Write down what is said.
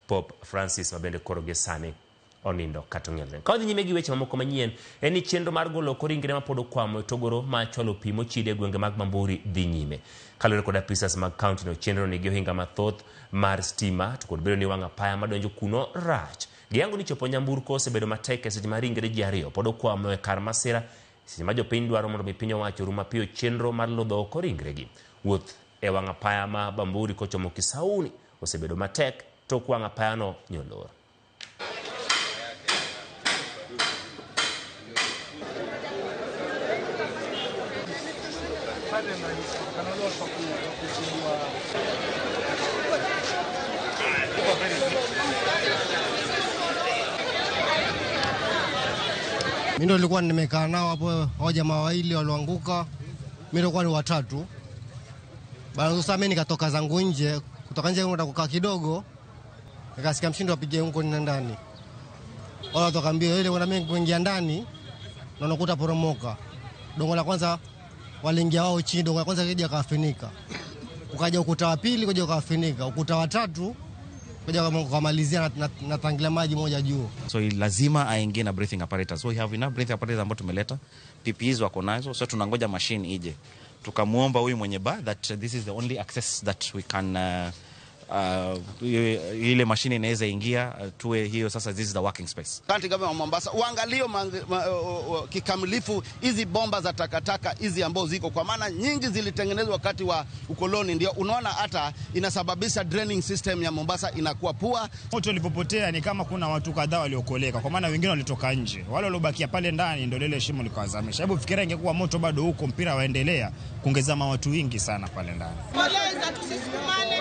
Pope Francis mabende koro gi sani onindo kata ong'ielre. Ka wadhi nyime gi weche mamoko manyien, en ni chenro mar golo oko ringre mapod okwamo e togoro ma chwalo pi mochidi e gwenge mag Bamburi dhi nyime. Kaluwore kod apisas mag kaunti no, chenro nigi ohinga mathoth mar stima to kod bedo ni wang' apaya madonjo kuno rach. Giyango ni chopo nyamburko osebedo matek e seche ma ringre ji ariyo pod okwamo e kar masira seche ma jopiny dwaro mondo mi piny owacho orum mapiyo chenro mar lodho oko ringregi. Wuoth e wang' apaya ma Bamburi kochomo Kisauni osebedo matek tok wang' apayano nyolor. Mimi ndo nilikuwa nimekaa nao hapo, hao jamaa wawili walioanguka, mimi nilikuwa ni watatu. Baada sasa mimi nikatoka zangu nje, kutoka nje kwenda kukaa kidogo, nikasikia mshindo apige huko ni ndani. Wala watu mbio ile, wana mimi kuingia ndani na nakuta poromoka. Dongo la kwanza waliingia wao chini, dongo la kwanza kija kawafunika. Ukaja ukuta wa pili kuja ukawafunika, ukuta wa tatu kuja kumalizia na tangi maji moja juu. So lazima aingie na breathing apparatus. So we have enough breathing apparatus ambao tumeleta, PPEs wako nazo, so tunangoja machine ije. Tukamuomba huyu mwenye bar that this is the only access that we can ile machine inaweza ingia, tuwe hiyo sasa, this is the working space. County Government wa Mombasa uangalie kikamilifu hizi bomba za takataka hizi ambazo ziko, kwa maana nyingi zilitengenezwa wakati wa ukoloni, ndio unaona hata inasababisha draining system ya Mombasa inakuwa pua. Moto ulipopotea ni kama kuna watu kadhaa waliokoleka, kwa maana wengine walitoka nje, wale waliobakia pale ndani ndio lile shimo likawazamisha. Hebu fikiria ingekuwa moto bado huko, mpira waendelea, kungezama watu wengi sana pale ndani. Poleza, tusisukumane.